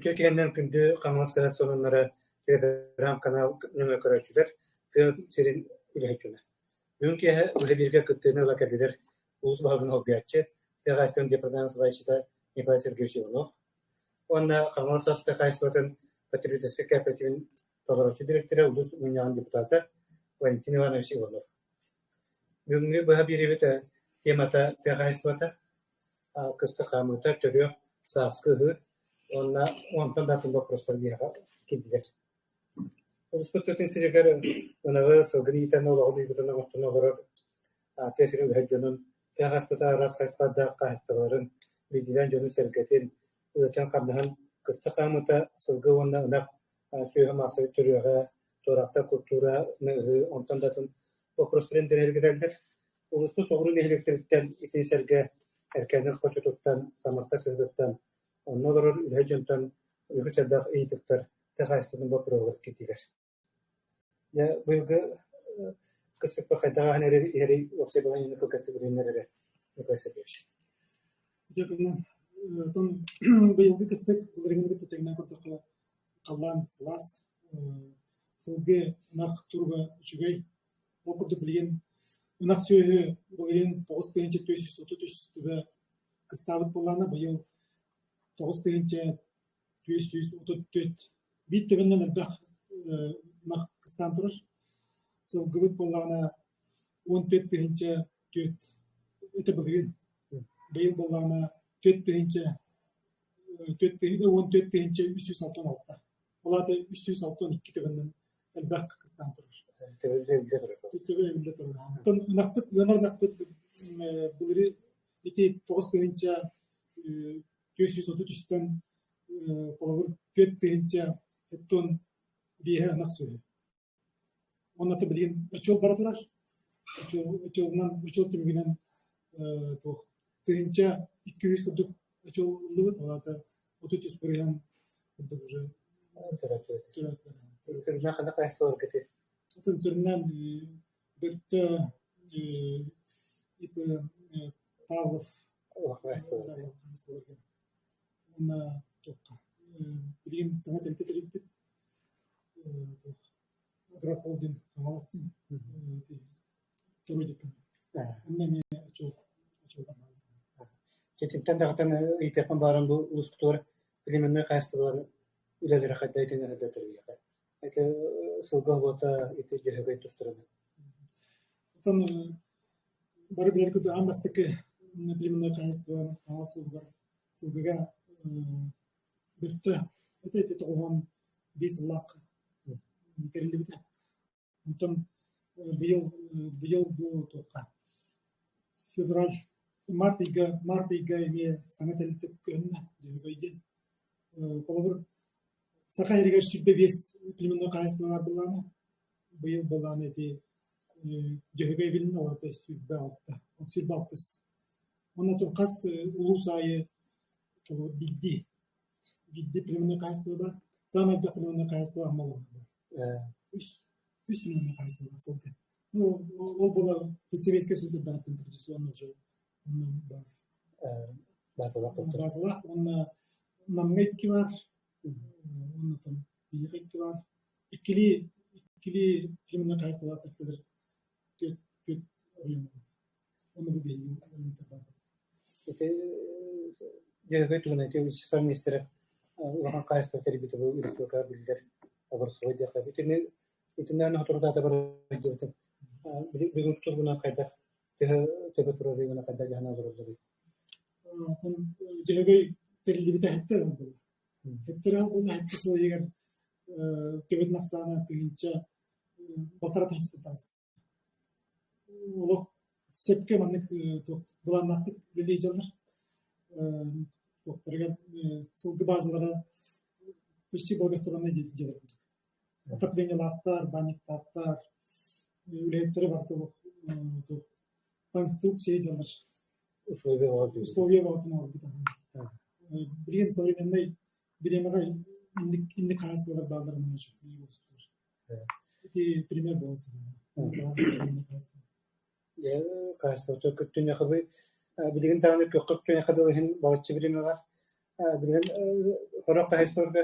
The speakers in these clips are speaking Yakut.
Үтүө киһинэн күндү Хаҥалас хаһыат сонуннара телеграм-канал нөҥүө көрөөччүлэр, тыа сирин үлэһит дьоно. Бүгүн киэһэ Владимирга кыттыыны ыла кэллилэр улуус баһылыгын солбуйааччы, тыа хаһаайыстыбатын департамент салайааччыта Николай Сергеевич Иванов уонна Хаҥалас саас тыа хаһаайыстыбатын потребительскай кооперативын толорооччу дириэктэрэ, улуус мунньаҕын депутата Валентин Иванович Иванов. Бүгүҥҥү быһа биэриибит темата тыа хаһаайыстыбата, кыстык хаамыыта, төрүөх, сааскы ыһыы уонна онтон да атын боппуруостар биһиэхэ киирдилэр. Улууспут тыатын сиригэр ынаҕы, сылгыны иитэн олоҕун уйгутун оҥостон олорор тыа сирин үлэһит дьонун, тыа хаһаайыстыбата араас хайысхалардаах хаһаайыстыбаларын, биирдиилээн дьонун-сэргэтин, үлэтин-хамнаһын кыстык хаамыыта, сылгы уонна ынах сүөһү маассабай төрүөҕэ, туорахта култуураны ыһыы, онтон да атын боппуруостары интэриэһиргэтэллэр. Улууспут соҕуруу нэһилиэктэриттэн итини сэргэ Эркээни хочотуттан, Самарта сыһыытыттан, онно олорор үлэһит дьонтон үгүс элбэх ыйытыктар тыа хаһаайыстыбатын боппуруоһугар киирдилэр. Дьэ, быйылгы кыстыкпыт хайдах ааһан эрэр иһэрий уопсай балаһыанньаны кылгастык билиһиннэр эрэ Николай Сергеевич. Дьэ, оттон быйылгы кыстык былырыыҥҥы кытта тэҥнээн көрдөххө, халлаан сылаас, сылгы, ынах туруга үчүгэй. Ол курдук билигин ынах сүөһү былырыын 9433 төбө кыстаабыт буоллаҕына, быйыл 9434 биир төбөннөн элбэх ынах кыстаан турар. Сылгыбыт буоллаҕына 14 004 это былырыын. Быйыл буоллаҕына 14 366. Ол аата 362 төбөннөн элбэх кыстаан турар. Төбө эбиллэ турар. Оттон ынахпыт, ыанар ынахпыт былырыын ити 9433-тэн холобур 45 ынах сүөһү. Уонна билигин очуол бара турар. Очуолунан очуол түмүгүнэн туох 1200 курдук очуол ыллыбыт. Ол аата 33% курдук уже Сүрүннээн ханна хаһаайыстыбаларга ити? Атын сүрүннээн Бөртө ИП Павлов хаһаайыстыбаларга уонна туохха билигин саҥа тэрилтэ тэрийбит Агрохолдинг Хаҥалас Второй Онно эмиэ очуоллар Итинтэн даҕатан ыйытыахпын баҕаран бу улууспутугар племенной хаһаайыстыбалар үлэлэрэ хайдах итинэн тэрийиэхэ. Ити сылгы оҕото ити дьөһөгөй тустарынан. Оттон бары билэр курдук аан бастакы племенной хаһаайыстыба Хаҥалас улууһугар сылгыга Бөртө это ити 95 сыллаах тэриллибитэ. Онтон быйыл быйыл бу туохха февраль март ыйга эмиэ саҥа тэрилтэ көһүннэ Дьөһөгөй диэн. Холобур, Саха сиригэр 25 племенной хаһаайыстыба баар буоллаҕына, быйыл буоллаҕына ити Дьөһөгөй билиннэ, ол аата 26, 26. Онно хас улуус аайы биирдии биирдии племенной хаһаайыстыба баар. Саамай элбэх племенной хаһаайыстыба Амма улууһугар баар. Үс племенной хаһаайыстыба сылгы. Ну, ол буола Сэбиэскэй Союз эрдэҕиттэн традиционно уже баар. Базалаах Базалаах уонна Намҥа икки баар, уонна там биһиэхэ икки баар. Иккилии племенной хаһаайыстыбалаах тэрилтэлэр түөрт түөрт оройуон Уонна бу биһиги баар. Ити Дьөһөгөй туһунан ити Вячеслав Нестеров улахан хаһаайыстыба тэрийбитэ бу республикаҕа биллэр образцовай диэххэ. Итини итиннээн соторутаата барар Бүгүн тургунан хайдах төһө төбө турарый уонна хайдах дьаһана олороллоруй? Дьөһөгөй тэриллибитэ сэттэ сыл буолла. Сэттэ сыл буолла, сэттэ сыл иһигэр төбөтүн ахсаана тыһыынча балтараа тыһыынчаттан таҕыста. Олох сөпкө маннык былааннаахтык үлэлии дьоннор туохтарыгар сылгы базалара почти благоустроенный дьиэлэр курдук. Отоплениелаахтар, банниктаахтар, үлэһиттэрэ барыта туох конструкция дьоннор Условия бөҕөтүн оҥорбут. Билигин современнай бириэмэҕэ инник инник хаһаайыстыбалар баалларын Ити пример буолан Хаһаайыстыбата көттүнэхэ билигин даҕаны күөххэ көттүнэхэ дылы иһин балачча бириэмэ бар. Билигин сорох хаһаайыстыбаларга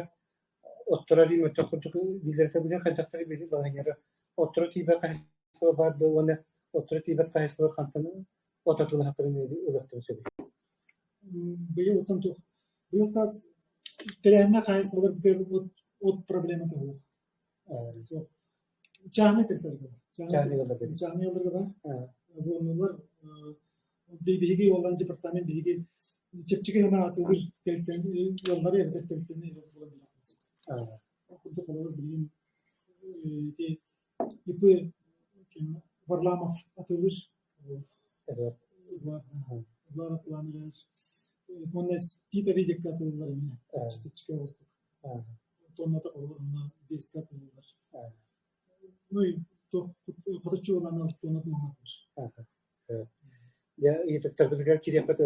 отторо дии мөлтөх курдук дииллэрэ билигин хайдахтарый билигин балаһыанньалара отторо тиийбэт хаһаайыстыба баар дуо уонна отторо тиийбэт хаһаайыстыбалар хантан от атыылаһахтарын ылыахтарын сөбүй? Быйыл оттон туох быйыл саас тэрээһиннээх хаһаайыстыбалар от, от проблемата суох. Суох. Чааһынай тэрилтэлэргэ бар. Чааһынай Чааһынай ыалларга бар. Звоннулар биһиги уоллаан департамент биһиги чэпчэки гына атыылыыр тэрилтэни ыаллары эбэтэр тэрилтэни эрэ булан билэҕин. Ол курдук холобур билигин ити ИП Варламов атыылыыр. Эдуард атыылаан эрэр. Уонна Тиит Аридикка атыылыыллар эмиэ. Чэпчэки оҕустук. Тонната холобур онно биэскэ атыылыыллар. Ну и хоточчу уолана тоннатын оҥотор. Дьэ, ыйытыктарбытыгар киириэхпит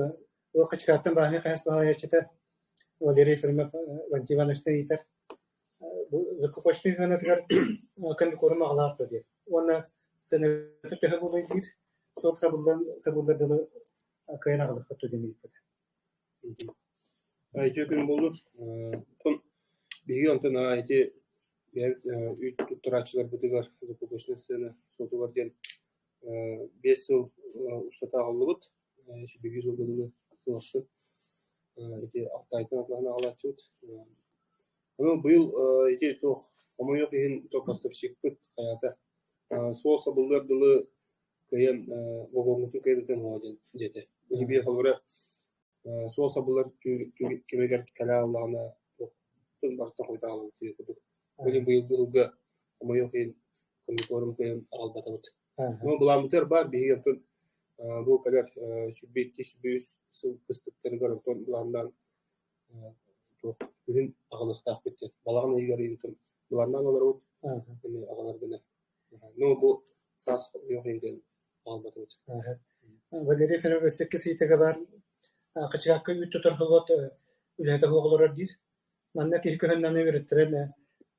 ол Хачыкааттан бааһынай хаһаайыстыба салайааччыта Валерий Ефремов Валентин Ивановичтан ыйытар. Бу закупочнай сыанатыгар комбикорм аҕалаах дуо диэн. Уонна сыаната төһө буолуой диир, суох сабыллан сабыллар дылы кыайан аҕалыахпыт дуо диэн ыйыппыта. Үтүө күн буоллун. Оттон биһиги онтон ити бэйэбит үүт туттарааччыларбытыгар закупочная сцена суотугар диэн 5 сыл устата аҕаллыбыт. Сибиги сылга дылы сыл ахсын ити Алтайтан атлаһан аҕалааччыбыт. Ону быйыл ити туох хомойуох иһин то поставщикпыт хайата суол сабыллыар дылы кыайан вагоҥҥутун кыайбытым уһуо диэн диэтэ. Билибиэ холобура суол сабыллар кэмигэр кэлэ ааллаҕына туох барыта хойутаалабыт диye курдук. Билин быйылгы сылга хомойуох иһин коммикорум кыайан аҕалбатыбыт. Ну былааммытыгар баар биһиги онтон бу кэлэр 102 103 сыл кыстыктарыгар онтон былааннаан туох күһүн аҕалыахтаахпыт диэн. Балаҕан ыйыгар ыйытын былааннаан олоробут. Эми аҕалар гына. Ну бу саас хомойуох иһин диэн аҕалбатыбыт. Валерий Федорович өссө иккис ыйытыга баар Хачыкаакка үүт тутар собуот үлэһитэ суох олорор диир. Манна киһи көһүннэни үөрэттэрэн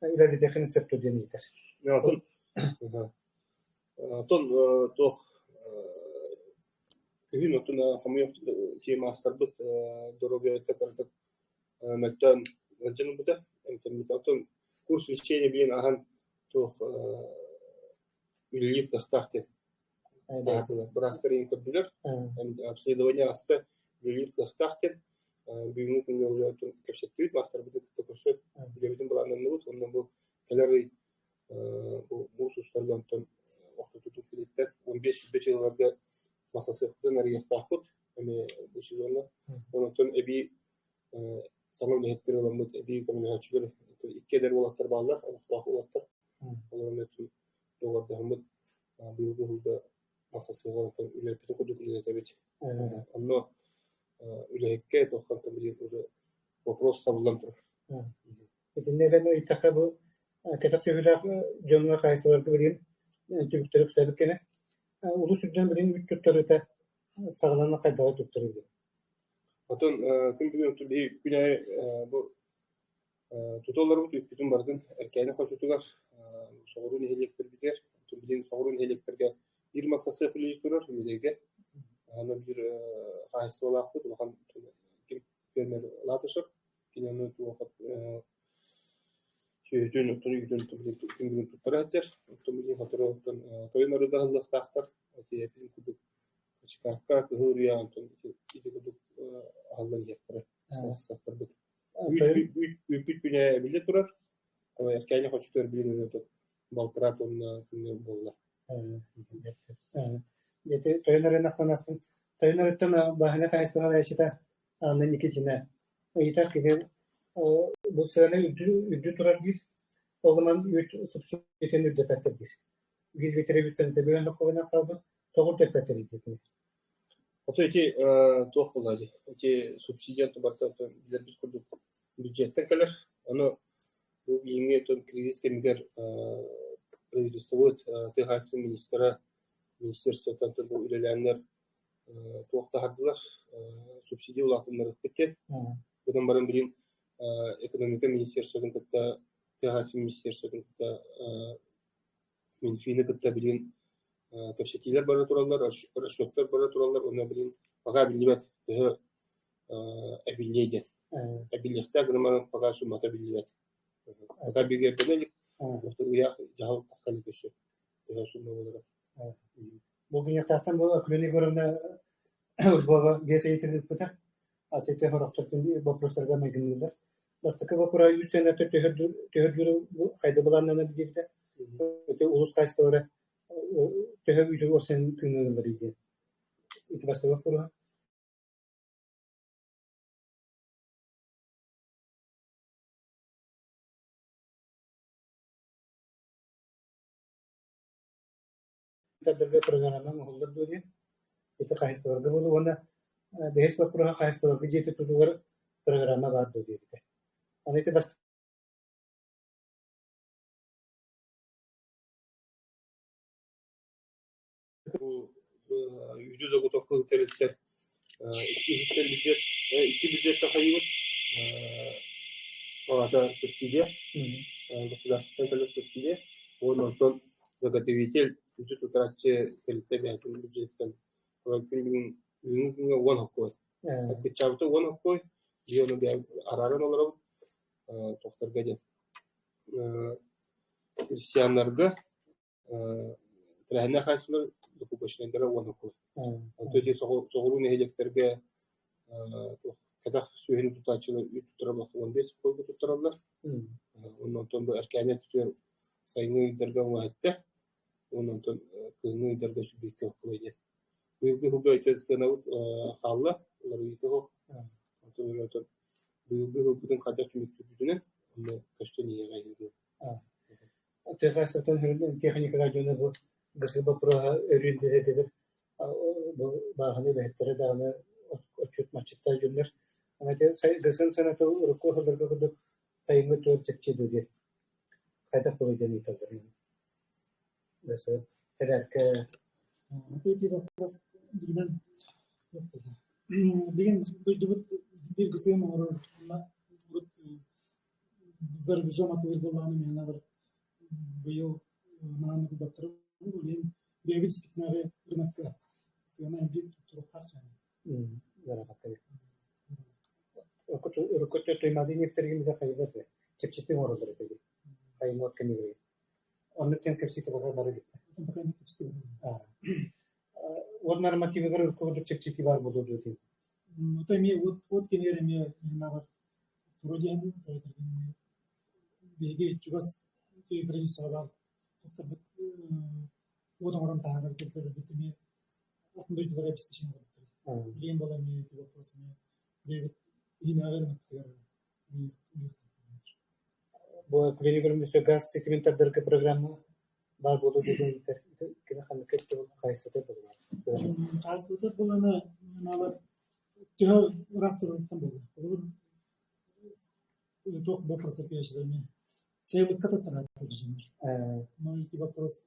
үлэлэтиэххин сөп дуо диэн ыйытар. Оттон оттон туох күһүн оттон хомойуох маастарбыт доруобуйата кыратык мөлтөөн ыалдьан ылбыта. Эмтэммитэ. Оттон курс лечения билин аһан туох үлэлиир кыахтаах диэн быраастар иһин көрдүлэр. Обследование ааста үлэлиир кыахтаах диэн. Бүгүҥҥү күҥҥэ уже кэпсэттибит, маастарбытын кытта көрсөн үлэбитин былааннанныбыт. Онно бу кэлэр ый бу муус устарга онтон ортотутун кэлиттэн 15 чыһыларга масасыахпытын арыйыахтаахпыт эмиэ бу сезоҥҥа. Онтон эбии саҥа үлэһиттэр ыламмыт эбии көмөлөһөөччүлэр икки эдэр уолаттар бааллар, олохтоох уолаттар. Олор эмиэ доҕордоһоммут быйылгы сылга масасыаҕа үлэппитин курдук үлэлэтэбит. Онно үлэһиккэ туохтан билигин уже вопрос табыллан турар. Итиннэ эбэн ыйыттахха бу кэтэх сүөһүлээх дьоҥҥо хаһаайыстыбаларга билигин түбүктэри үксээбит кэмэ. Улуус үрдүнэн билигин үүт туттарыыта саҕалана хайдаҕы туттарыы Оттон күн бүгүн биһиги күн аайы бу туталларбыт үүппүтүн барытын Эркээни хочотугар соҕуруу нэһилиэктэрбитигэр, билигин соҕуруу нэһилиэктэргэ биир мастасыах үлэлии турар Үөдэйгэ. Аны биир хаһаайыстыбалаахпыт улахан фермер Латышев. Кинини туох сүөһүтүн, оттон үүтүн күн бүгүн туттара сылдьар. Оттон билигин сотору оттон тойон арыыга аһыллыахтаахтар. Ити курдук Чикаакка Кыһыл Үрүйэ онтон ити курдук аһыллан иһиэхтэрэ. Сахтарбыт. Үүппүт күнэ эбиллэ турар. Эркээни хочотугар билин балтараа тонна күҥҥэ буолла. Ити тойон арыын ахтанастын. Тойон арыттан бааһына хаһаайыстыба салайааччыта Анна Никитина ыйытар кини бу сыана үрдүү турар диир. Ол гынан үүт субсидиятын үрдэппэттэр диир. Биир литр үүт сыаната бүгүн хоккобунан хаалбыт. Тоҕо үрдэппэттэр диэтини. Ото ити туох буолла дии? Ити субсидия барыта билэрбит курдук бюджеттэн кэлэр. Ону бу билиҥҥи кризис кэмигэр правительствобыт тыа хаһаайыстыбатын министра министерствоттан бу үлэлээннэр туох таһардылар субсидия улаатыннарбыт диэн. Гынан баран билин экономика министерствотын кытта тыа хаһаайыстыбатын министерствотын кытта Минфины кытта билигин кэпсэтиилэр бара тураллар, расчеттар бара тураллар уонна билигин пока биллибэт төһө эбиллиэ диэн. Эбиллиэхтээх гынан пока суммата биллибэт. Пока бигэргэнэ илик, ыйаах дьаһал тахсан илик өссө. Төһө сумма буолара. Бу гиньяктаахтан бу Акулина Егоровна Ульбова биэс ыйытыгы ыыппыта. Аты хорохтор боппуруостарга майгынныыллар. Бастакы боппуруоһа үүт сыаната төһө хайда былааннанар диэбитэ. Ити улус хаачыстыбалара төһө үүтү уопсайын күҥҥэ диэн. Ити бастакы боппуруоһа. Тардарга программа оҥоһуллар дуо диэн. Ити хаһаайыстыбаларга буолуо уонна бэһис боппуруоһа хаһаайыстыбаларга дьиэтэ тутуугар программа баар дуо диэбитэ. Аны ити бастакы Үүтү заготовка тэрилтэ икки иһиттэн бюджет икки бюджеттан хайыыбыт аата субсидия государствоттан кэлэр субсидия уонна онтон заготовитель үүтү тутааччы тэрилтэ бэйэтин бюджеттан күн бүгүн бүгүҥҥү күҥҥэ уон хоккуой кыччаабыта уон хоккуой биир ону арааран олоробут тохторго диэн христианнарга Тэрээһиннээх хаачыстыбалар закупочнайдара уонна кур. Онто ити соҕуруу нэһилиэктэргэ кэтэх сүөһүнү тутааччылар үүт туттарар 15 сылга туттараллар. Онон онтон бу Эркээни өттүгэр сайыҥҥы ыйдарга уҥаһыттэ. Уонна онтон кыһыҥҥы ыйдарга сүбүөккэ оккуой диэн. Быйылгы сылга ити сыанабыт хаалла, уларыйыыта суох. Онтон уже быйылгы сылбытын хайдах түмүктүүрбүтүнэн онно көстөн иһиэҕэ эһиги. Техасстан техникаҕа дьоно бу гысы боппуруоһа өрүүн диэтилэр. Бу бааһына үлэһиттэрэ даҕаны отчут-маччыттар дьоннор. Гысын саната урукку сылларга курдук сайыҥҥы туор чэпчиэ дуо диэн. Хайдах буолуой диэн ыйыталлар. Гысы эрээркэ Эти вопрос дигинен билигин дойдубут биир гысыым оҥорор урут за рубежом атыылыыр буоллаҕына миэнэ бар быйыл наан кубаттары билигин бэйэбит испитинээҕи рынокка сыана биир туруктаах чаана. Урукку туймаадын нефтэригин да хайылар чэпчэтин оҥороллор этэ хайымуот кэмигэр. Оннук диэн кэпсиитэ бары бары Уот нормативыгар урукку курдук чэпчэтии баар буолуо дуо диэн. Это эмиэ уот кэмигэр эмиэ миэнэҕэр тура диэн биһиги чугас границаҕа баар туттарбыт уот оҥорон таһаарар тэрилтэлэрбит эмиэ атын дойдулара обеспечение оҥорбуттар. Билигин буолан эмиэ ити вопрос эмиэ бэйэбит иһинээҕи рынокпытыгар Бу Кулини газ ситимин тардарга программа баар буолуо диэн ыйытар. Кини ханнык хайысхата буолар? Хаастыытар буолана аналар төһө ыраах турарыттан буолар. Холобур, туох вопростар киирээччилэр сайылыкка таттарар Но эти вопрос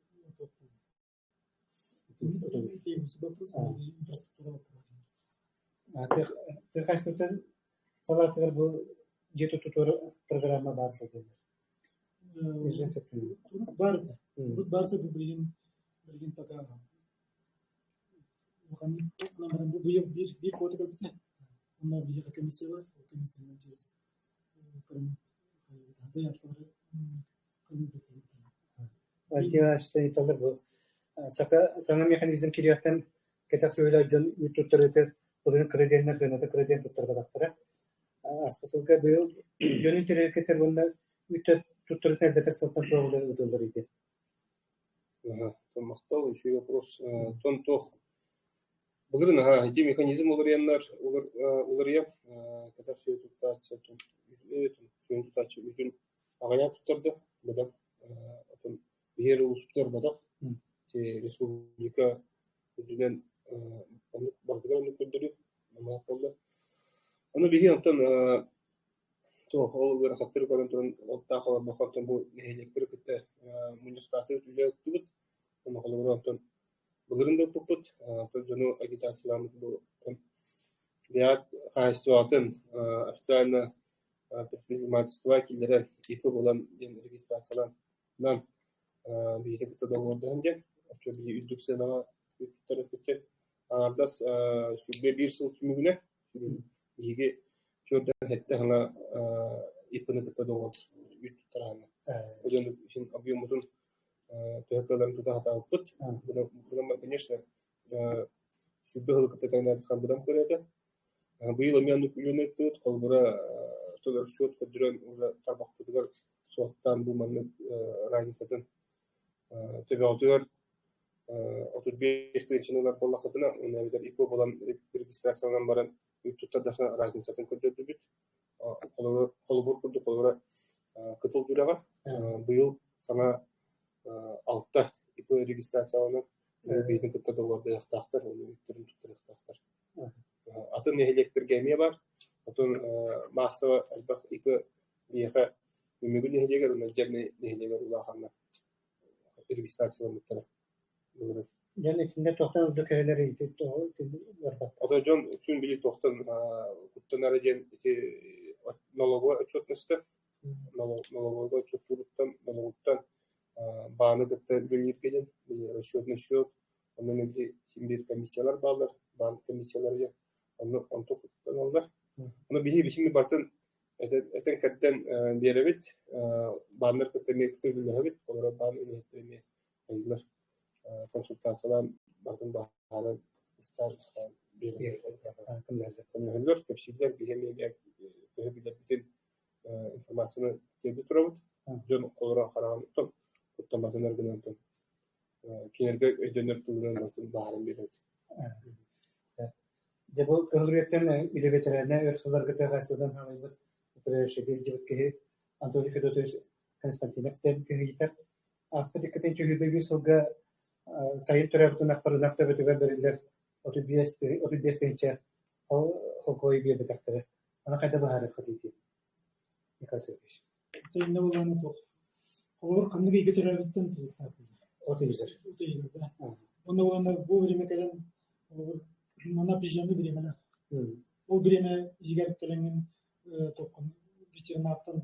вопрос инфраструктура вопрос. Тыа хаһаайыстыбатын салаатыгар бу дьиэ тутуур программа баар сылдьар. Урут баар этэ. Урут баар этэ, бу билигин билигин пока улаханнык баран бу быйыл биир биир квота кэлбитэ. Онно биһиэхэ комиссия бар. Ол комиссиянан через заявкалары Ыйыталлар бу сака саҥа механизм кириэхтэн кэтэх сүөһүлээх дьон үүт туттарыытыгар былырыын кыра диэннэр сыаната кыра диэн туттарбатахтара. Ааспыт сылга быйыл дьон интэриэһиргэтэр уонна үүт туттарыытын элбэтэр сылтан туох үлэ ыытылларый диэн. Махтал, үчүгэй вопрос. Тон туох былырын аһа ити механизм уларыйаннар уларыйар кэтэх сүөһү туттааччы сүөһү тутааччы үүтүн аҕыйах туттарда быдан отон биһиэхэ улууспутугар батах республика үрдүнэн оннук барытыгар оннук көрдөрүү намыһах буолла. Ону биһи онтон туох ол ыарахаттары көрөн туран оттоох олорбоххо оттон бу нэһилиэктэри кытта мунньахтаатыбыт, үлэ ыыттыбыт. Онно холобура онтон былырын да ыппыппыт, оттон дьону агитацияламмыт бу бэйэҕит хаһаайыстыбаҕытын официально предпринимательство киллэрэн ИП булан диэн регистрациялаан биһиги кытта договордаһан диэн оччо биһи үрдүк сыанаҕа туттар өттүттэн аҥаардас 21 сыл түмүгүнэн биһиги 47 саҥа ИП-ны кытта доҕордоспут туттараһына. Ол дьон объеммутун төһө кыалларын тута сатаабыппыт. Гынан конечно, сүүрбэ сылы кытта тэҥнээн быдан көрөтө. Быйыл эмиэ оннук үлэни ыыттыбыт. Холобура, расчет көрдөрөн уже тарбахпытыгар суоттаан бу маннык разницатын төбөҕүтүгэр 35 тыһыынчаны ылар буоллаххытына, уонна эбэтэр ИП буолан регистрацияланан баран үүт туттардахына разницатын көрдөрдүбүт. Холобур курдук, холобура, Кытыл Түрэҕэ быйыл саҥа алта ИП регистрацияланан бэйэтин кытта доҕордоһуохтаахтар, уонна үүттэрин туттарыахтаахтар. Атын нэһилиэктэргэ эмиэ баар. Отон маассаба элбэх ИП биһиэхэ Үмүгү нэһилиэгэр уонна Дьэрнэй нэһилиэгэр улааханна регистрацияламмыттара. Дьон итиннэ тохтон үрдүк кэлэр ити барбат. Ото дьон үксүн били тохтон куттанара диэн ити налоговой отчетностар налоговой отчеттууруттан налогуттан бааны кытта үлэлииргэ диэн расчетный счет онон ити син биир комиссиялар бааллар баан комиссиялара диэн онно онту куттаналлар. Ону биһи бисими бартын этэн кэрдэн биэрэбит, бааннар кытта эмиэ ыкса үлэлэһэбит, олорор баан үлэһиттэрэ эмиэ айыллар консультациялаан барытын баһааран истээн биэрэллэр, кэпсииллэр, биһи эмиэ төһө билэрбитин информацияны тиэрдэ турабыт. Дьон холоро хараҕын куттамматынар гынан кинилэргэ өйдөнөр тылынан барытын баһааран биэрэбит. Дьэ бу Кыһыл Үрүйэттэн үлэ бэтэрээнэ өр сылларга тыа хаһаайыстыбатын хаалыйбыт управляющайга илдьибит киһи Анатолий Федотович Константинов диэн киһи ыйытар. Ааспыт иккитин сүүрбэ сылга сайын төрөөбүт ынахпар ынах төбөтүгэр бэриллэр 35 тыһыынча холкуойу биэрбэтэхтэрэ. Аны хайда быһаарыаххытый дии Николай Сергеевич. Иннэ буоллаҕына туох холобур ханнык ыйга төрөөбүттэн тутулуктаах От ыйыгар. От ыйыгар да. Онно уонна бу время кэлэн холобур манна определенный бириэмэлээх. Ол бириэмэ иһигэр кэлэҥҥин туоххун ветеринартан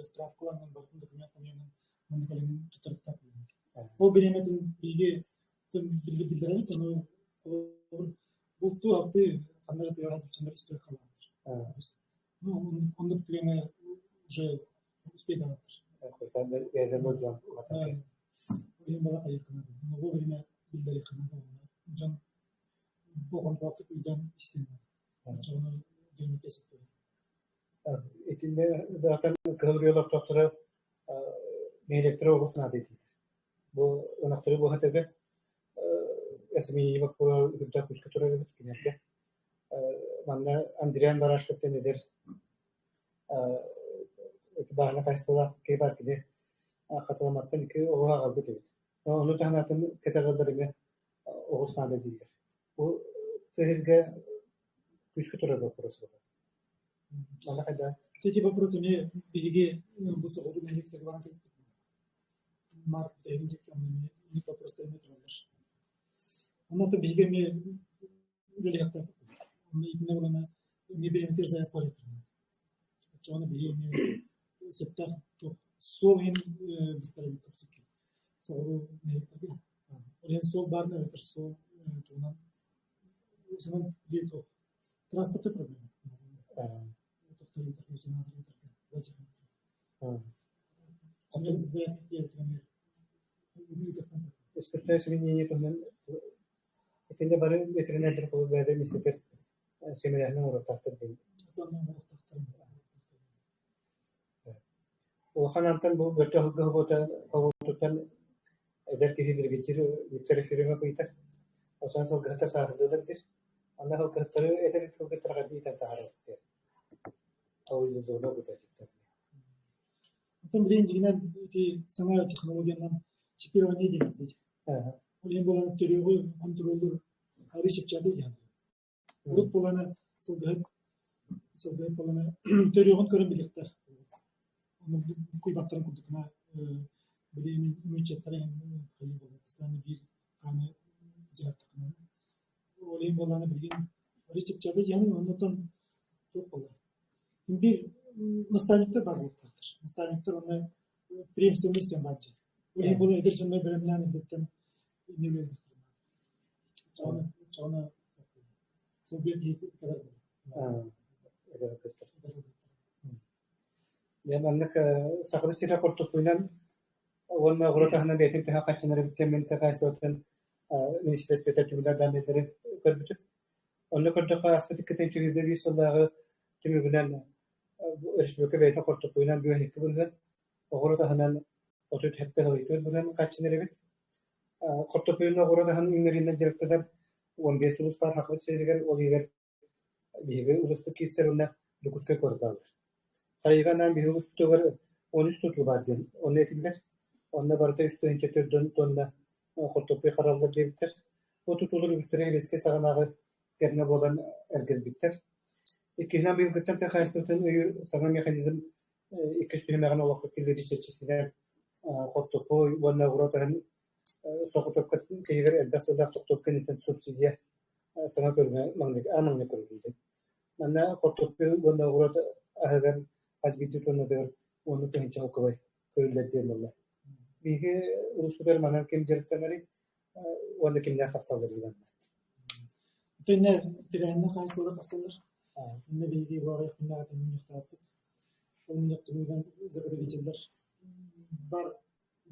справкалаҥҥын барытын документ хомуйаҥҥын манна кэлэҥҥин туттарыахтаах Ол бириэмэтин биһиги биллэрэбит, ону холобур бултуу алтыы ханна эрэ тыаҕа тупсанар истибэт халааннар. Ну, оннук түгэҥҥэ уже успейдаабаттар. Иһин бала хайыаххына бу время биллэриэххинэ дьон болҕомтолоохтук өйдөөн истиэн оччоҕуна дириҥэтиэ сөп Итиннэ даҕатан Кыһыл Үрүйэ олохтоохторо нэһилиэктэрэ олус наада дииллэр. Бу ынахтары буоһатыгар СМИ боппуруоһа үрдээх күүскэ турар эбит кинилэргэ. Манна Андриан Барашковтан эдэр бааһына хаһаайыстыбалаах киһи баар кини хатыламматтан икки оҕо аҕалбыт эбит. Ону таһынан атын кэтэҕэллэр эмиэ оҕус наада дииллэр. Бу тыһырга күүскэ турар боппуруос буолар. Манна хайда? Эти вопросы эмиэ биһиги бу соҕуруу нэһилиэктэргэ баран кэлбиппит. Март бүтэһигин диэки онно эмиэ инник вопростар эмиэ тураллар. Онно биһиги эмиэ үлэлиэхтээхпит. Онно итиннэ булана эмиэ бириэмэтигэр заявка ыытарна. Оччоҕуна биһиги эмиэ сөптөөх туох суол иһин быстар эбит тохсукки соҕуруу нэһилиэктэргэ. Ол иһин суол баарына эбэтэр суол туһунан усунан дии туох транспорта проблема. Искусственное осеменение туһунан итиннэ бары ветеринардар бэйэлэрэ миэстэтигэр сэмэлээһин оҥоруохтаахтар диэн. Улахан Антон бу бөртө сылгы хоһуутуттан эдэр киһи биригэдьиир Виктор Ефремов ыйытар. Осон сылгыһыттар сааһырдылар диир. Аны сылгыһыттары эдэр сылгыһыттарга иитэн таһаарабыт диэн. Ауылизона бутатыттар. Оттон билигин дьиҥинэн ити саҥа технологиянан чипирование диэбит. Ол иһин буолан төрүөҕү хонтуруоллуур арыый чэпчээтэ диэн. Урут буолана сылгыһыт сылгыһыт буолана төрүөҕүн көрөн билиэхтээх. Ону буккуйбаттарын курдукна билигин иммунитеттара хайыы буолар. Постоянно биир хааны дьаһаттаххына. Ол иһин буоллаҕына билигин арыый чэпчээтэ диэн оннуттан туох буолар. Биир наставниктар баар буолуохтаахтар. Наставниктар уонна преемственность диэн баар дии. Ол иһин буолан эдэр дьоннор бэлэмнээн эрдэттэн иннилиэхтэрин. Оччоҕуна оччоҕуна сол биир киһи кэлэр буолар. Эдэр ылбыттар. Дьэ маннык Сахабыт сирэ хортуоппуйунан уонна оҕуруот аһынан бэйэтин төһө хаччынар эбиттэн мин хаһаайыстыбатын министерствота түмүлэр дааннайдары көрбүтүм. Онно көрдөххө ааспыт 2021 сыллааҕы түмүгүнэн республика бэйэтин хортуоппуйунан бүгүн 2 бырыһыан, оҕуруот аһынан 37 бырыһыан хаччынар эбит. Хортуоппуйунан оҕуруот аһын үүннэриинэн дьарыктанар 15 сулус баар Сахабыт сиригэр, ол иһигэр биһиги улууспут киирсэр уонна Дьокуускай куорат бааллар. Харайыга анаан биһиги улууспутугар 13 тутуу баар диэн онно этиллэр. Онно барыта 3 4 тонна хортуоппуй хараллар диэбиттэр. Бу тутуулар үгүстэрэ Сэбиэскэй саҕанааҕы кэмҥэ буолан эргэрбиттэр. Иккиһинэн быйылгыттан тыа хаһаайыстыбатын өйүүр саҥа механизм иккис түһүмэҕин олоххо киллэрии чэрчитинэн хортуоппуй уонна оҕуруот аһын соҕотуопка тиһигэр элбэх сыллаах хортуопка инниттэн субсидия саҥа көрүҥэ маҥнай аан маҥнай көрүллүбүтэ. Манна хортуоппуй уонна оҕуруот аһыгар хас биирдии туоннатыгар уонна тыһыынча холкубай көрүллэр диэн буолла. Биһиги улууспутугар манан ким дьарыктанарый уонна кимнээх хапсаллар диэн Итиннэ тэрээһиннээх хаһаайыстыбалар хапсаллар. Иннэ биһиги буоҕайах күннээҕитин мунньахтаабыппыт. Ол мунньах түмүгүнэн заготовителлэр бар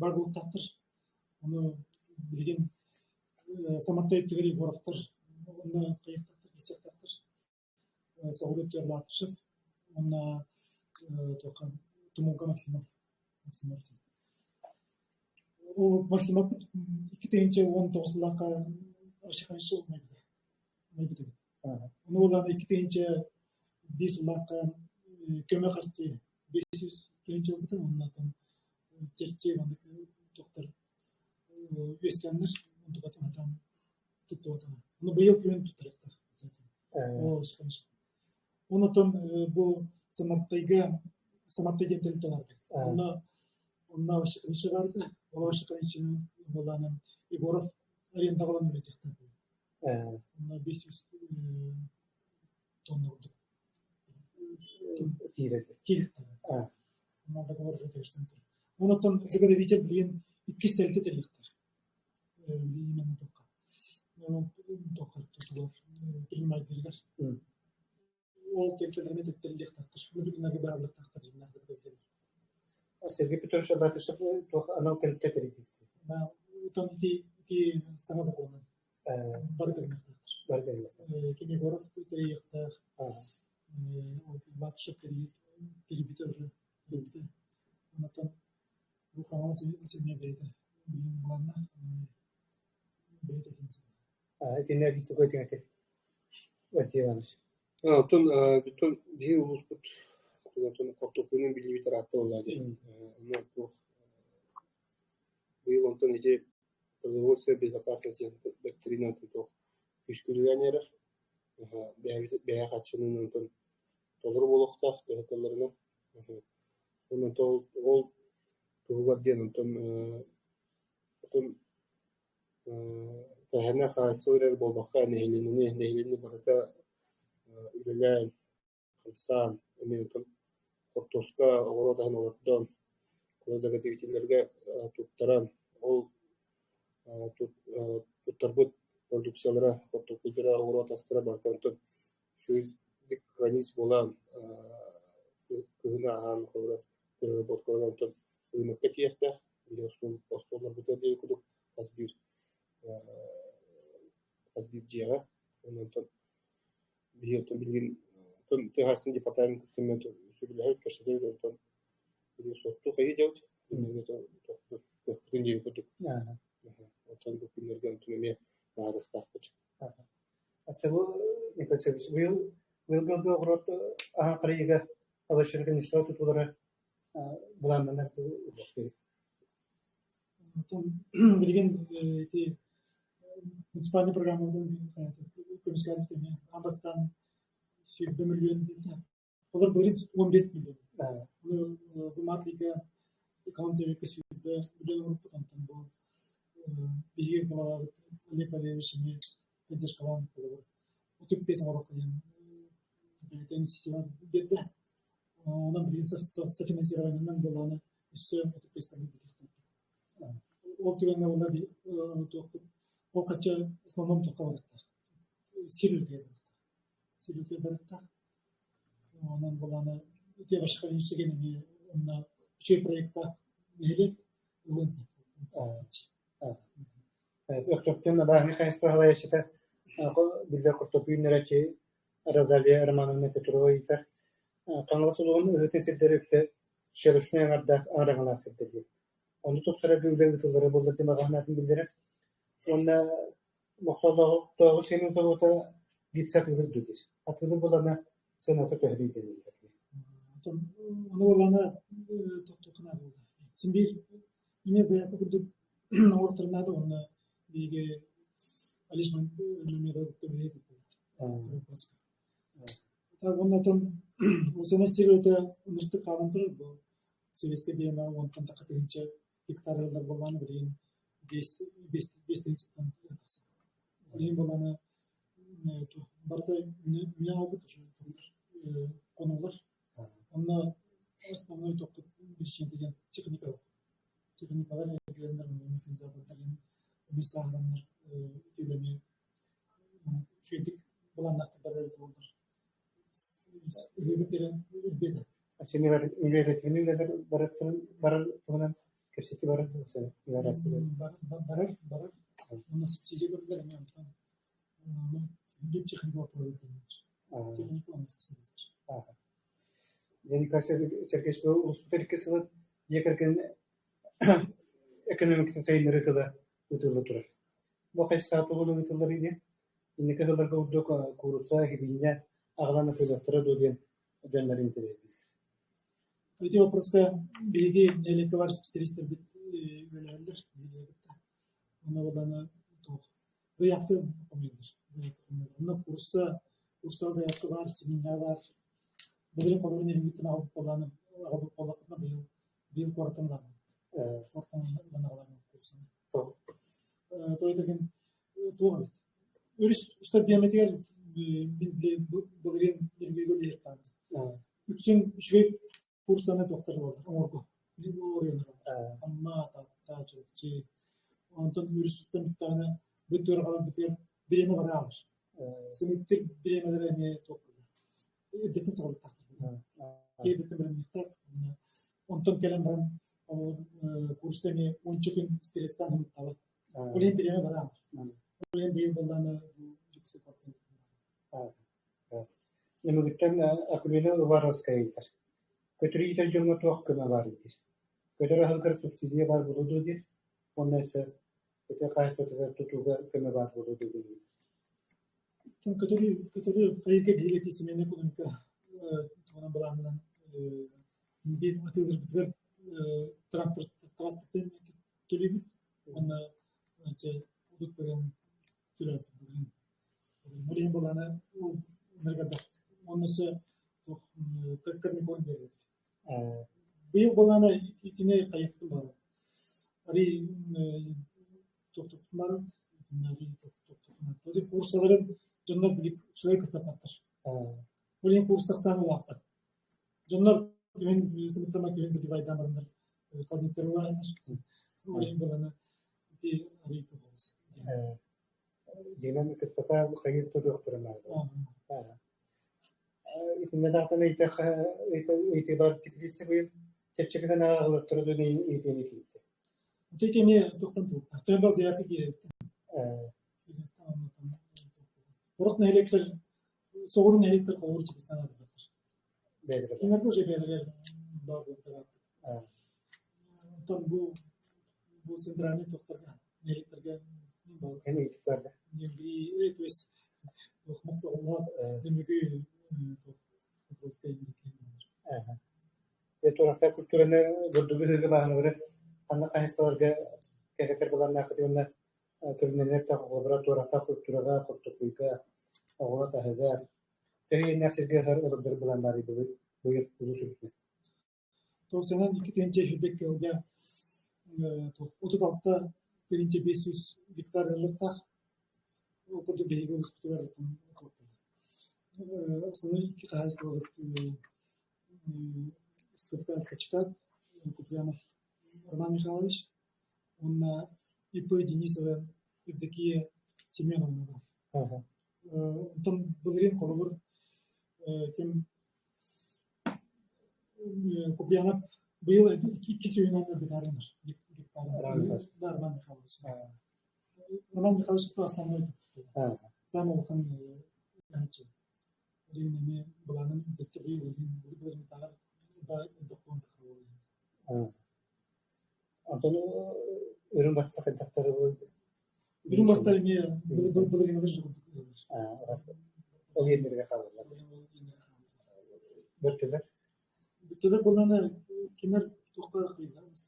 бар буолуохтаахтар. Ону билигин Самартай өттүгэр Егоровтар уонна хайыахтаахтар, киирсиэхтээхтэр. Соҕуруу өттүгэр Латышев уонна туохха Тумулга Максимов Максимов диэн. Ол Максимов 2019 сыллаахха Ашиханшы умайбыта. Ону буолан 2005 сыллаахха көмө харчы 500 тыһыынча ылбыта уонна чэрчи маннык туохтар үөскээннэр онтукатын хатаан туттубатаҕа. Ону быйыл күһүн туттарыахтаах. Онтон бу Самартайга Самартай диэн тэрилтэ баар Онно онно Ашиханича баарда. Ол Ашиханичаны буолаанан Егоров арендаҕа ылан үлэтиэхтээх. Онно 500 тонна курдук киириэхтээх. Онно договор уже персэн турар. Онтон заготовитель билигин иккис тэрилтэ тэрийиэхтээх. Именно тоққа. Тоққа тутулар принимайдырыгар. Ол тэрилтэлэрин тэттэриллиэхтээхтэр. Бу бүгүннэргэ бааллыахтаахтар дьиҥнээх заготовителлэр. Сергей Петрович Латышев туох анал тэрилтэ тэрийдибит? Оттон ити ити саҥа законы бары тэрийиэхтээхтэр. Бары тэрийиэхтээх. Кини Егоров тэрийиэхтээх. Латышев тэрийбитэ уже билбитэ. Онтон бу Хаҥалас эмиэ бэйэтэ билигин былааннаах бэйэтэ этин Итиннэ эбии тугу этиҥ этэй? Василий Иванович. Оттон бүтүн биһи улууспут хортуоппуйунан биллибит ыраатта буолла дии. Онно туох быйыл онтон ити продовольствие безопасности доктрина туох күүскүлүгэн эрэр. Бэйэбит бэйэ хаччынын онтон толору буолуохтаах төһө кылларынан. Онон ол туһугар диэн онтон онтон Тэһэнэ хаайсыы эрэр буолбакка нэһилиэнньэни нэһилиэнньэ барыта үлэлээн, хамсаан, эмиэ онтон хортуоска, оҕуруот аһын олордон, заготовителлэргэ туттаран, ол туттарбыт продукциялара, хортуоппуйдара, оҕуруот астара барыта онтон үчүгэйдик хранить буолан, кыһыны аһаан холобура переработкаланан онтон рынокка тиийиэхтээх, остуолларбытыгар диэри курдук хас биир хас биир дьиэҕэ. Онтон биһиги оттон билигин тыа хаһаайыстыбатын департамент кытта сөбүлэһэр, кэпсэтэбит, онтон билигин суоттуу хайыы диэбит. Кыахпытын диэри курдук. Оттон бу күннэргэ онтон эмиэ баһаарыахтаахпыт. Ачча бу Николай Сергеевич, быйыл быйылгы оҕуруот аһан харыйыга овощереконструкция тутуулара былааннанар Оттон билигин ити муниципальнай программабытын көмүскээбит эмиэ аан бастаан 120 миллион диэтэ. Олор былырыын 15 миллион. Ону бу март ыйга экономсоветка 20 миллион оҥорбуппут. Онтон бу биһиги главабыт Олег Валерьевич эмиэ поддержкалаан холобур 35 оҥоруохха диэн бэйэтэ инициатива биэрдэ. Онон билигин софинансированиенан буоллаҕына өссө 35 бүтүөхтээхпит. Ол түгэҥҥэ уонна туохпут ол хаччы основном туохха барыахтаах? Сир үлэтигэр барыахтаах. Сир үлэтигэр барыахтаах. Онон буланы ити башкалинчиген эми онна үчүгэй проекта нэһилиэк ылын сөп. Өктөптөн бааһынай хаһайыстыба салайааччыта биллэр куртук үүннэрээччи Розалия Романовна Петрова ыйытар. Хаҥалас улууһун ыһыытын сирдэрэ үксэ щелочной аҥардаах араҥалаах сирдэр диэн. Ону тупсарарга үлэ ыытыллара буоллар диэн баҕа биллэрэр. Уонна Мохсоҕолооҕу сиэмэн собуота гипс атыылыыр дуу диир. Атыылыыр буоллаҕына сыаната төһөлүй диэн ыйытар. Ону буоллаҕына тохтуохха буолла. Син биир эмиэ заявка курдук оҥортор наада уонна биһиги Алиш Уонна сена сир өтө ыныртык хаалан турар бу Советскай бириэмэ уонтан тахха тыһыынча гектарыгар буоллаҕына билигин биэс тыһыынчаттан тахсар. Билигин буоллаҕына барыта үүнэ хаалбыт уже хонуулар. Онно основной тохпут биричиинэтэ диэн техника техникалар эргилэннэр механизатордар эмиэ сааһыраннар ити үлэни үчүгэйдик былааннаахтык барар эбит буоллар ыһыыбыт сирин үрдүө Мелиоративнай үлэлэр барар туһунан кэпсэтии барар барар барар уонна субсидия көрүллэр эмиэ онтон техника техника уонна специалистар. Николай Сергеевич улууспут икки сылын дьиэ кэргэн экономикатын сайыннарыы тыла ыытылла турар. Бу хайысхаҕа тугу ыытыллар ини? Инники сылларга курдук куурусса, сибиинньэ аҕалан атыыластара дуо диэн дьоннор интэриэһиргииллэр. Ити вопроска биһиги нэһилиэккэ баар специалистэрбит үлэлэһэллэр. Онно буоллаҕына туох заявка хомуйаллар. Онно курса, курса заявка баар, сибиинньэ баар. Былырыын холобур нэһилиэктэн аҕалбыт буоллаҕына, аҕалбыт буоллахпытына быйыл быйыл куораттан ылабыт. Куораттан ылан аҕалабыт курсаны. Той деген туох эбит. Өрүс устар биэмэтигэр мин былырыын нервигэ үлэһиэхтээх. Үксүн үчүгэй курсаны туохтар буолар оҥорго. Амма, Таатта, Чурапчы. Онтон өрүс устан бүттэҕинэ бу туорҕаларбытыгар бириэмэ бараалар. Сымыттыр бириэмэлэрэ эмиэ туох эрдэтин саҕалыктаахтар. Киэбиттэн бэлэмниэхтээх. Онтон кэлэн баран курса эмиэ уонча күн стресстаан ымыттабат. Ол иһин бириэмэ бараалар. Ол иһин быйыл буоллаҕына Дьокуускай Нөмүгүттэн Акулина Уваровская ыйытар: «Көтөрү иитэр дьоҥҥо туох көмө баар диир. Көтөр аһылыгар субсидия баар буолуо дуо диир уонна өссө көтөр хаһаайыстыбатыгар тутууга көмө баар буолуо дуо диэн ыйытар. Көтөрү көтөрү хайыырга биһиги семейная экономика туһунан былаанынан биир атыылыырбытыгар транспорт транспортын төлүүбүт уонна урут баран төлөөбүт. Ол иһин былаана уонна өссө туох кормикорн биэрбит. Быйыл былаана итини хайыахпытын баҕарабыт. Арый тохтоппутун барабыт. Курсаларын дьоннор били үчүгэй кыстаппаттар. Ол иһин курс ахсаана улааппат. Дьоннор күһүн сымыттама күһүн забивайдаан бараннар холодильниктары улаатар. Ол иһин былаана ити арый туһабыз. Дьиҥинэн кыстата хайыы туруохтарын наада. Итиннэ даҕатан ыйытыахха ыйытыылар тиксиси быйыл чэпчэкитин ааҕыллар дуу ыйытыыны киирдэ. Ити эмиэ туохтан туохтаах. Төһө бал заявка киирэбиттэн. Урут нэһилиэктэр соҕуруу нэһилиэктэр холобур чэпчэки санаатылар. Кинилэргэ уже бэйэлэригэр баар буолтара. Онтон бу бу центральный туохтарга нэһилиэктэргэ то есть Туорахтаах культураны бурдугу ыһыыга бааһыналары ханнык хаһаайыстыбаларга кэҥэтэр былааннааххытый уонна көрүҥнэнэр холобура туорахтаах культураҕа, хортуоппуйга, оҕуруот аһыгар төһө иэннээх сиргэ ыһар олордор былаан баарый быйыл улуус үрдүнэн? Тоҕусанан икки тыһыынча сүүрбэ икки 36 500 гектар ыаллыктаах. Ол курдук биһиги улууспутугар основной икки хаһаайыстыбабыт СКП Качкат Куприянов Роман Михайлович уонна ИП Денисова Евдокия Семеновна. Онтон былырыын холобур ким Куприянов быйыл икки сүүһүнэн гектарынар. Гектарынар. Да, Роман Михайлович. Роман Михайлович это основной. Самый улахан ыһаччы. Билигин эмиэ былаанын үрдэтти быйыл илин тааҕар дохуон тахар. Онтон үрүҥ бастар хайдахтары Үрүҥ бастар эмиэ былырыҥҥылар Ол иэннэргэ хаалаллар. Бөртөлөр? Бөртөлөр буоллаҕына кинилэр туохха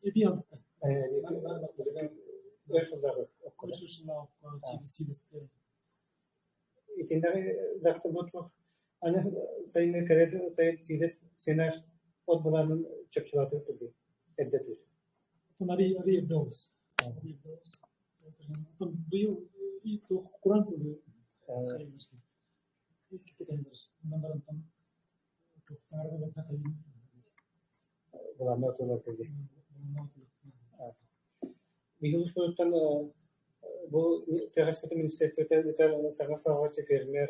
эбии аһылыкка. Өр сыллаах окко. Өр сыллаах окко, сиилэскэ. Итиннэ бу туох аны сайыҥҥы кэлэр сайын сиилэс сенаж от былаанын чопчулаатык турдун эрдэ түс. Оттон арый арый эрдэ олус. Арый эрдэ олус. Оттон быйыл туох кураан сылы кэтэһэллэр. Онон баран там туохтаары барда хайын Былаанна отулар дии. Биһиги улууспутуттан бу тыа министерствота ыытар саҥа саҕалааччы фермер,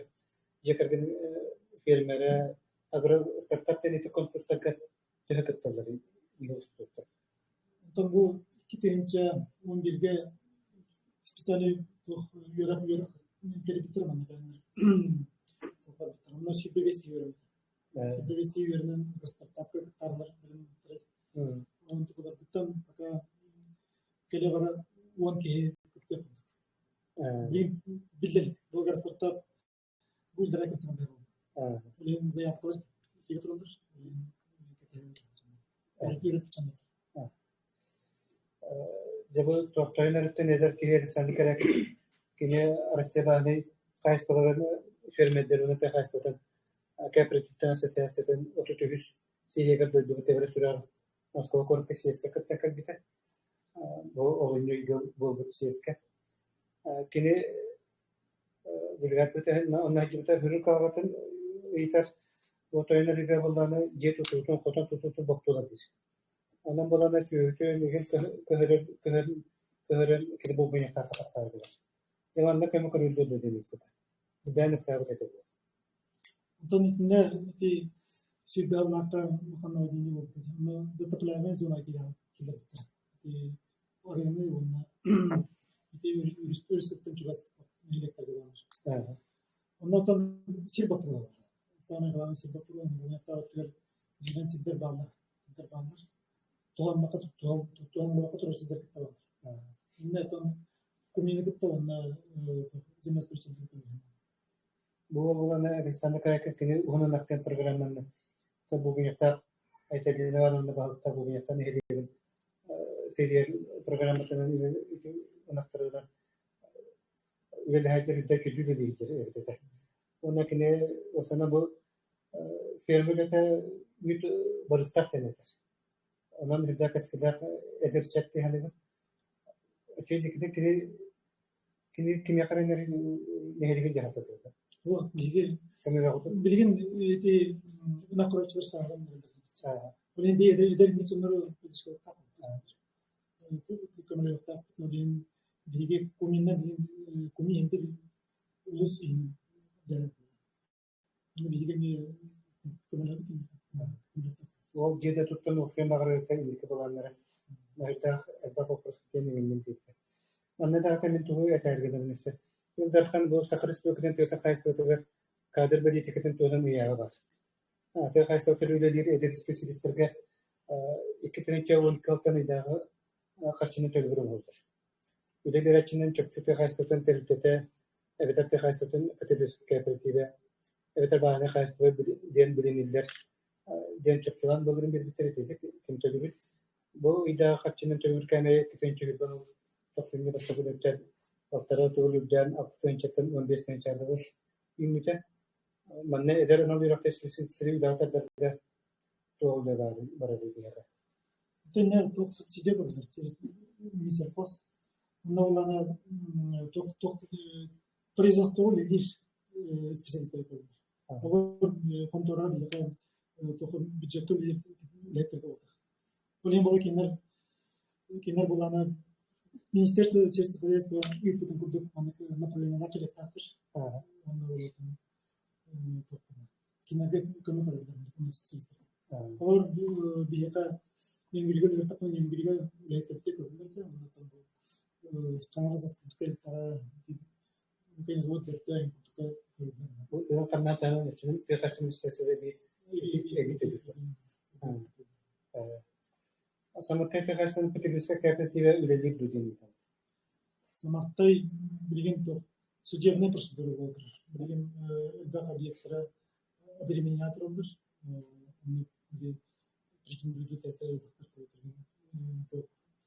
дьиэ кэргэн фермерэ, агро стартап диэн ити конкурстарга төһө кытталлар улууспутуттан? Оттон бу 2011-гэ специальный туох үөрэх үөрэх кэлбиттэр манна кэлэннэр Онно 25 киһи үөрэммитэ. 25 киһи үөрэнэн стартапка кыттаарылар Онтукаларбыттан пока кэлэ-бара 10 киһи кыттыах курдук. Биллэр, бу стартап бу үлэлэр кэмсэммэт Билигин заявкалар киирэ тураллар. Дьэ бу тохтойон өрүттэн эдэр киһи Александр Корякин кини Россия бааһынай хаһаайыстыбаларын фермердэр уонна тыа хаһаайыстыбатын кооперативтарын ассоциациятын 33 сиһиэгэр дойдубут тэбэрэ сүрэҕэр Москва куоракка съезкэ кытта кэлбитэ. Бу олунньу ыйга буолбут съезкэ. Кини делегат онно сылдьыбыта үрүҥ каҕатын ыйытар бу тойон арыыга буоллаҕына дьиэ тутуутун, хотон тутуутун боппутулар диир. Онон буоллаҕына сүөһүтүн игин көһөрөр көһөрөн кини булгунньахтаахха тахсаары буолар. Дьэ манна көмө көрүллүө дуо диэн ыйыппыта. Үрдээн ыксаабыт этэ буолуо. Онтон итиннэ ити сүүрбэ сыллаахха улахан наводнение буолбута. Онно затопляемая зона киллэрбиттэрэ. Ити арыыны уонна ити өрүс чугас нэһилиэктэргэ баар. Оннооттон сир боппуруоһа буолар. Саамай главный сир боппуруоһа булуҥаттаабытыгар дьиҥинэн сирдэр бааллар. Сирдэр бааллар. Туһаммакка туһаммакка турар сирдэр кытта бааллар. Иннэ оттон кумины кытта уонна землеустроитель көмөһүн. Бу буолана Александр Каракин кини уһун ынахтыын программаны булгунньахтаах Айталина Ивановна баһылыктаах булгунньахтаах нэһилиэгин тэрийэр программатынан ынахтарынан үлэлэһээччи үрдэ чүдүү үлэлиир эбит этэ. Уонна кини осана бу ферма үлэтэ үүт барыстаах диэн этэр. Онон үрдээх кэскилээх эдэр ыччат киһи Үчүгэйдик кини кини кимиэхэ эрэ нэһилигин дьаһалтатыгар. Вот, биһиги билигин ити ынах көрөөччүлэр сааһыран эрэллэр. Билигин бии эдэр эдэр мичимнэр көмөлөһүөхтээхпит. Билигин биһиги куминна билигин куми иһин улус иһин дьаһал. Биһиги эмиэ көмөлөһөбүт. Ол дьиэтэ туттан уксуйан баҕарарыттан инники былааннара Маһыйтаах элбэх боппуруос диэн иҥинним диэбитэ. Манна даҕатан мин тугу этээргэ гынабын өссө. Ил Дархан бу Саха Республикатын тыатын хаһаайыстыбатыгар кадр бэлиитикэтин туһунан ыйааҕа баар. Тыа хаһаайыстыбатыгар үлэлиир эдэр исписэлиистэргэ 2012 алтан ыйдааҕы харчыны төлөбүр оҥоһуллар. Үлэ биэрээччинэн чопчу тыа хаһаайыстыбатын тэрилтэтэ эбэтэр тыа хаһаайыстыбатын кооперативэ эбэтэр бааһынай хаһаайыстыба диэн билиниллэр диэн чопчулаан буоларын биэрбиттэр итиитик ким төлүүбүт. Бу ыйдааҕы харчынан төлүүр кээмэйэ 2 тохсунньу бастакы күнүттэн алтара төгүл үрдээн 6 тыһыынчаттан 15 тыһыынча үүммүтэ. Манна эдэр анал үөрэхтэр сири үлэҕэ тардарга туох үлэ барарый биһиэхэ? Итиннэ туох субсидия көрүллэр через Минсельхоз. Онно буллаҕына туох туох производство үлэлиир специалистары көрүллэр. Олор хонтуора биһиэхэ туох бюджекка үлэлиир үлэһиттэргэ буолбатах. Ол иһин буолла кинилэр кинилэр буллаҕына Министерство сельского хозяйства ыыппытын курдук маннык направлениелаах кэлиэхтээхтэр. Онно кинилэргэ көмө көрүллэр специалистар. Олор биһиэхэ Ньингиргэ үлэлээтэхпинэ Ньингиргэ үлэһиттэрбитэ көрүллэр этэ. Онтон бу Хаҥалас аспыт тэрилтэҕэ механизмот бэртэ курдукка көрүллэр. Бу ханнаатаҕын өчүнүн тыа хаһаайыстыбатын эбии эбии төлүүр. Самартай тыа хаһаайыстыбатын потребительскай кооперативэ үлэлиир дуу диэн ыйыталлар. Самартай билигин туох судебнай процедура буола турар. Билигин элбэх объектара обременять тураллар.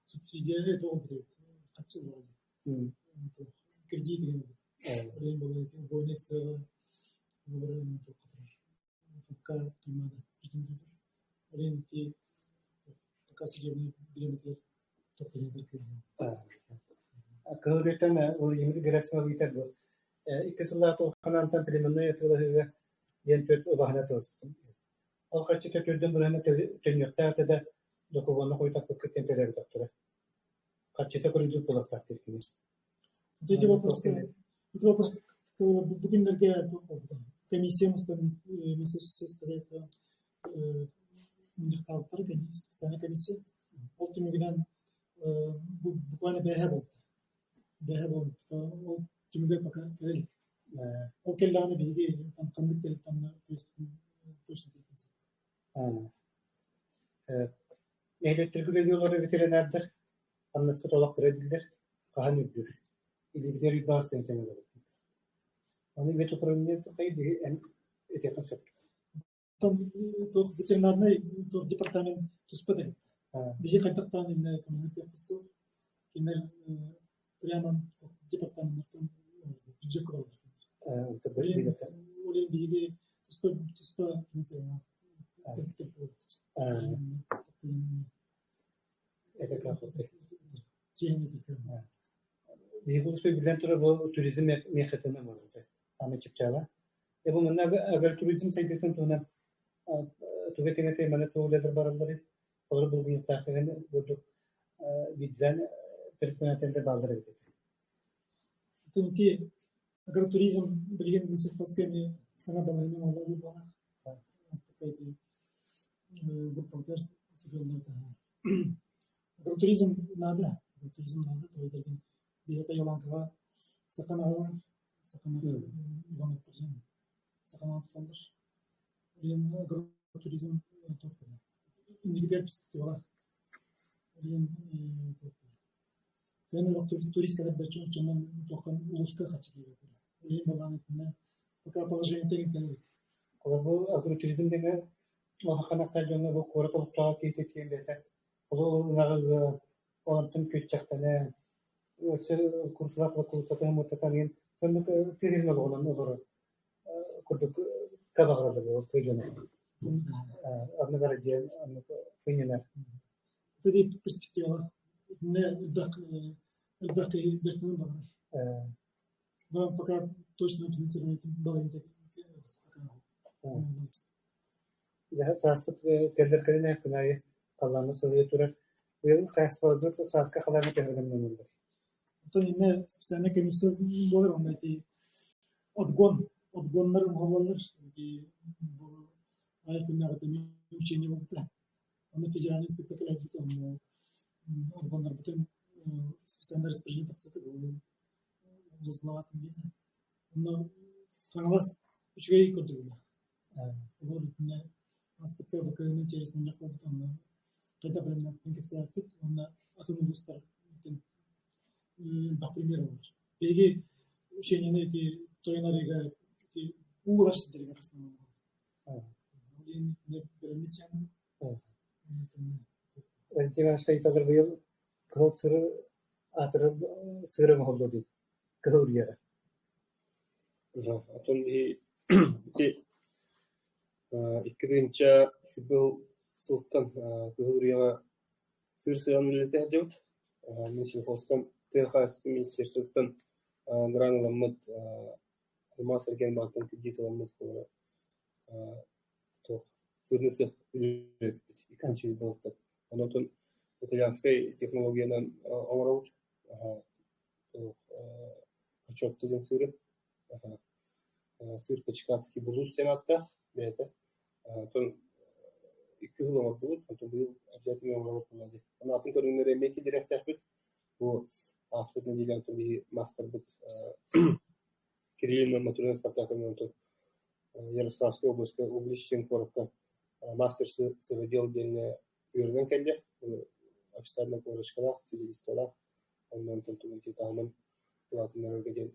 Субсидия туох хаччы кредит Кыһыл Владимир Герасимов ыытар бу икки сыллаах улаханаантан племенной атыылаһыыга диэн төрт убаһаны атыыласпытым. Ол харчыта төрдүн бырыһына төннүөхтээх этэ да, докумуону хойутаппыккыт диэн төлөөбөтөхтөрө. Харчыта көрүллүбүт буолуохтаах диир кини. Ити вопрос ити вопрос бу күннэргэ комиссия министерство хозяйства мунньахтаабыттара специальная комиссия. Ол түмүгүнэн буквально бэйэ буолбута. Бэйэ буолбута. Ол түмүгэ пока кэлэ илик. Ол кэллэҕинэ биһиги ханнык тэрилтэ точно Нэһилиэктэргэ үлэлии олорор ветеринардар хамнаспыт олох кыра дииллэр, хаһан үрдүүр? Илиибитигэр үйбаҕас тыһыынчаны ылабыт. Аны ветуправление эн этиэххин сөп. Ветеринарнай департамент туспа да. Биһи хайдахтаан иннэ көмөлөтүөхпүт суох. Кинилэр прямо департаменттан бюджет көрөллөр. Ол биһиги туспа туспа Биһиги улууспут биллэн турар бу туризм миэхэтинэн буолар. Аны чыпчаала. Бу манна агротуризм сайдыытын туһунан тугу этиҥ маны туох үлэлэр баралларый? Олор булгунньуктаах курдук видзан предпринимателлэр бааллар эбит. Ити агротуризм билигин сельхозка эмиэ саҥа балаһыанньа оҥоһуллар буолар. Агротуризм наада, агротуризм наада, тоҕо биһиэхэ Еланкаҕа саха норуота саханы саханы туталлар. Билигин агротуризм инникитигэр перспективалаах. Билигин Кыһын олох турист кэлэр да дьонун туоххан улууска хаччы диэбэт. Билигин балаан итиннэ пока положение тэҥин кэлэ илик. Холобур, агротуризм диэҥэ улахан ахтар дьоҥҥо бу куорат олохтооҕо киһитэ тиийэн ол ынаҕы онтон күччэхтэнэ өссө курсалаах курсатын муттатан иһин соннук тыа олоҕунан олорор курдук табаҕыраллар буолар тыа дьоно. Оннук диэн оннук кыынньанар. Ити перспективалаах. Итиннэ элбэх элбэх киһи дьарыктанан баҕарар. Но пока точно финансирование балаһыанньа Дьэ, сааспыт кэллэр кэлин күн аайы халлаана сылыйа турар. Быйыл хаһаайыстыбаларбыт сааскы халааҥҥа төһө бэлэмнэнэллэр? Оттон иннэ специальная комиссия буолар, онно ити отгон, отгоннар оҥоһуллаллар. Ити бу аайы күннээҕи учение буолбута. Онно федеральный инспектор кэлээччитэ онно отгоннарбытын специальное распоряжение тахсыбыта возглаватын диэн. Онно Хаҥалас үчүгэй көрдөрүүлээх. Олор итиннэ астыкка БКН через мунньах буолбута онно хайдах бэлэмнээхтин кэпсээппит уонна атын улуустар элбэх пример буолар. Биһиги учениены ити Тойон арыыга ити уулар сирдэригэр основном. Ол иһин бэлэммит Валентин Иванович ыйыталлар быйыл кыһыл сыры аатырар сыыр оҥоһуллуо диэн кыһыл үрүйэҕэ. Оттон ити икки тыһыынча сүүрбэ сылтан Кыһыл Үрүйэҕэ сыыр сыһан үлэлэтэ сылдьабыт. Мин сельхозтан тыа хаһаайыстыбатын министерствотыттан грант ыламмыт алмаас эргиэн баантан кредит ыламмыт туох сыырны сыах үлэлэппит иккинчи сылтан. Онон итальянскай технологиянан оҥоробут. Качотто диэн сыыры. Сыр Качкатский булуус диэн ааттаах бэйэтэ. Оттон 2 сыл оҥордубут, онтон быйыл обязательно оҥоробут буолла дии. Аны атын көрүҥнэри эмиэ киллэриэхтээхпит. Бу ааспыт нэдиэлэ онтон биһи маастарбыт Кириллин Матрена Спартаковна онтон Ярославскай областка Углич диэн куоракка мастер сыродел диэҥҥэ үөрэнэн кэллэ. Официально корочкалаах, свидетельстволаах. Онно онтон ити таһымын улаатыннарарга диэн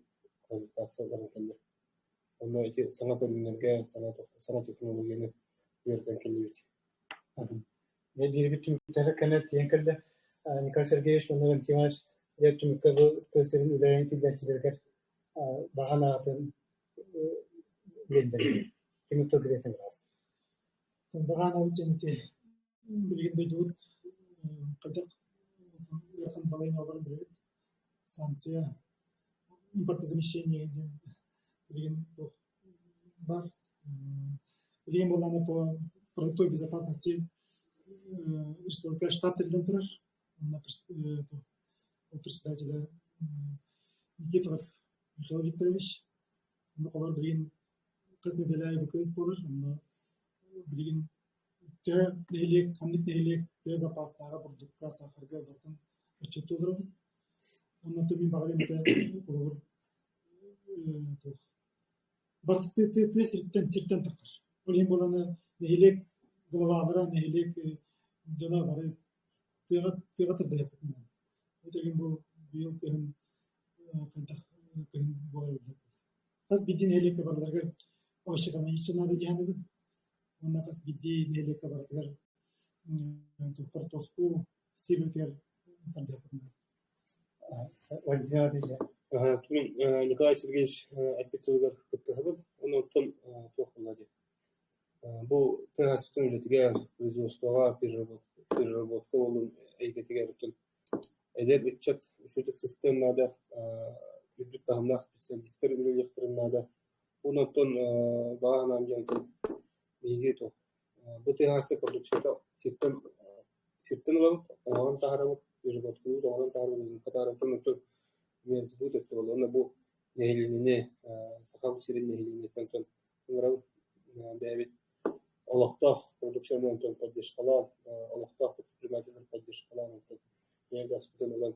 квалификация баран кэллэ. Онно ити саҥа көрүҥнэргэ, саҥа саҥа технологияны үөрэтэн кэллибит. Дьэ, биирбит түмүктэрэ кэнэ тиийэн кэллэ. Николай Сергеевич уонна Валентин Иванович дьэ түмүккэ бу тыа сирин үлэлээн киллэрчилэригэр баҕа аатын биэрдилэр. Түмүк тыл дириэтэн баҕаста. Баҕаанабыт дьэнити билигин дойдубут хайдах ыарахан балайын олорон билэбит. Санкция, импортозамещение диэн билигин туох бар. Билигин буоллаҕына по продуктовой безопасности республика штаб тэриллэн турар. Онно председателя Никифоров Михаил Викторович. Онно олор билигин хас нэдиэлэ аайы кыыс буолар. Онно билигин төһө нэһилиэк, ханнык нэһилиэк төһө запастааҕа бурдукка, сахарга барытын отчуоттуу олоробут. Онно мин баҕарыам этэ холобур туох барыта тыа сириттэн сиртэн таххар. Ол иһин буолана нэһилиэк главалара, нэһилиэк дьоно бары тыаҕа тыаҕа тардыһыахпытын наада. Ол бу быйыл кыһын хайдах кыһын буолар эбит. Хас биирдии нэһилиэккэ барыларыгар овощекономическай наада дии саныыбын. Уонна хас биирдии нэһилиэккэ барытыгар хортуоску сиэбитигэр тардыахпытын наада. Николай Сергеевич эппит тылыгар кыттыһабын. Онон туох буолла дии. Бу тыа хаһаайыстыбатын үлэтигэр, производствоҕа, переработка буолун эйгэтигэр эдэр ыччат үчүгэйдик сыстыан наада, үрдүк таһымнаах специалистар үлэлиэхтэрин наада. Уонна оттон баҕа санаам диэн биһиги туох бу тыа хаһаайыстыба продукцията сиртэн сиртэн ылабыт, оҥорон таһаарабыт, переработкалыыбыт, оҥорон таһаарабыт, таһаарабыт, оттон сбыт өттө буолла. Уонна бу нэһилиэнньэни Сахабыт сирин нэһилиэнньэтин онтон ыҥырабыт бэйэбит олохтоох продукцияны онтон поддержкалаан, олохтоох предпринимателлэр поддержкалаан онтон бэйэбит аспытын ылан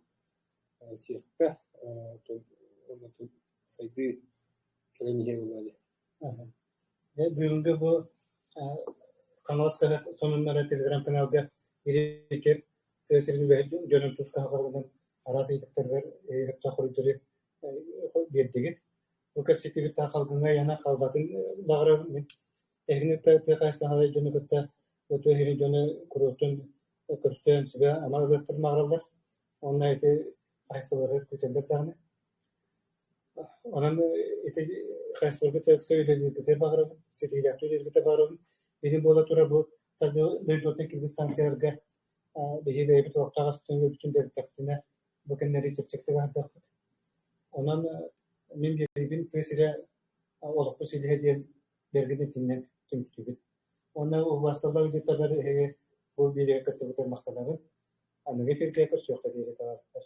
сиэххэ, онтон сайдыы кэлэн иһиэ буолуо дии. Дьэ, бүгүҥҥү бу Хаҥалас хаһыат сонуннара телеграм-каналга бириикэр тыа сирин үлэһит дьонун тус хаһаларынан араас ыйытыктарыгар сөптөөх хоруйдары биэрдигит. Бу кэпсэтиибит халгыҥҥа айана хаалбатын баҕарабын мин. Эһигини тыа хаһаайыстыбаларын дьону кытта тыа сирин дьоно куруутун көрсөн сүбэ-ама ылыахтарын баҕараллар. Уонна ити хаһаайыстыбалары күүтэллэр даҕаны. Онон ити хаһаайыстыбаларга ыкса үлэлииргитигэр баҕарабын, ситиһиилээхтик үлэлииргитигэр баҕарабын. Билим буола турар бу тас дойдуттан киирбит санкцияларга биһиги бэйэбит олохтоох астыҥҥыбытын дэлэтэхпитинэ бу кэмнэри чэпчэкитик аһардахпыт. Онон мин биэриибин тыа сирэ олохпут силиһэ диэн бэргин итиннэн түмүктүүбүт. Уонна убаасталлаах ыалдьыттарбар эһиги бу биэриигэ кыттыбытыгар махтанабын. Аныгы эфиргэ көрсүөххэ диэри табаарыстар.